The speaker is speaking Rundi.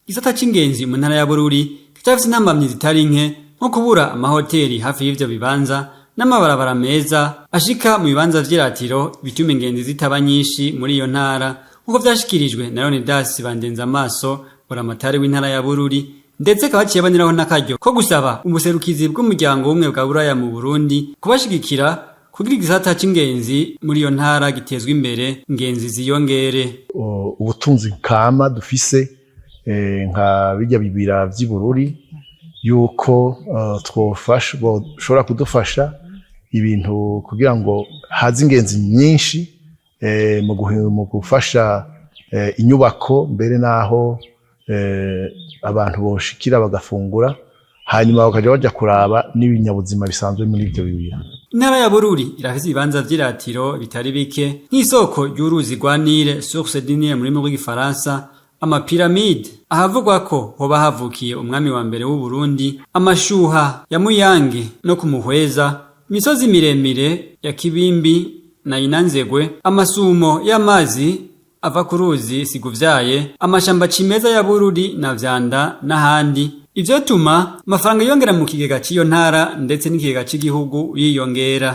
Igisata c'ingenzi mu ntara ya Bururi kiracafise intambamyi zitari nke, nko kubura amahoteli hafi y'ivyo bibanza n'amabarabara meza ashika mu bibanza vy'iratiro, bituma ingenzi zitaba nyinshi muri iyo ntara, nk'uko vyashikirijwe na Leonidas Bandenzamaso, buramatari w'intara ya Bururi. Ndetse akaba aciye aboneraho n'akaryo ko gusaba ubuserukizi bw'Umuryango w'Ubumwe bwa Buraya mu Burundi kubashigikira kugira igisata c'ingenzi muri iyo ntara gitezwe imbere, ingenzi ziyongere. Ubutunzi kama dufise, nka bijya bibira vy'Ibururi, yuko twofasha, boshobora kudufasha ibintu kugira ngo haze ingenzi nyinshi, mu gufasha inyubako, mbere naho abantu boshikira bagafungura, hanyuma bakaja baja kuraba n'ibinyabuzima bisanzwe muri ivyo bibira. Intara ya Bururi irafise ibibanza vy'iratiro bitari bike, nk'isoko ry'uruzi rwa Nile, source du Nil mu rurimi rw'igifaransa, amapiramide ahavugwa ko hoba havukiye umwami wa mbere w'u Burundi, amashuha ya Muyange no kumuhweza, imisozi miremire ya Kibimbi na Inanzegwe, amasumo y'amazi ava ku ruzi Siguvyaye, amashamba cimeza ya Bururi na Vyanda n'ahandi. Ivyo tuma amafaranga yiyongera mu kigega c'iyo ntara, ndetse n'ikigega c'igihugu yiyongera.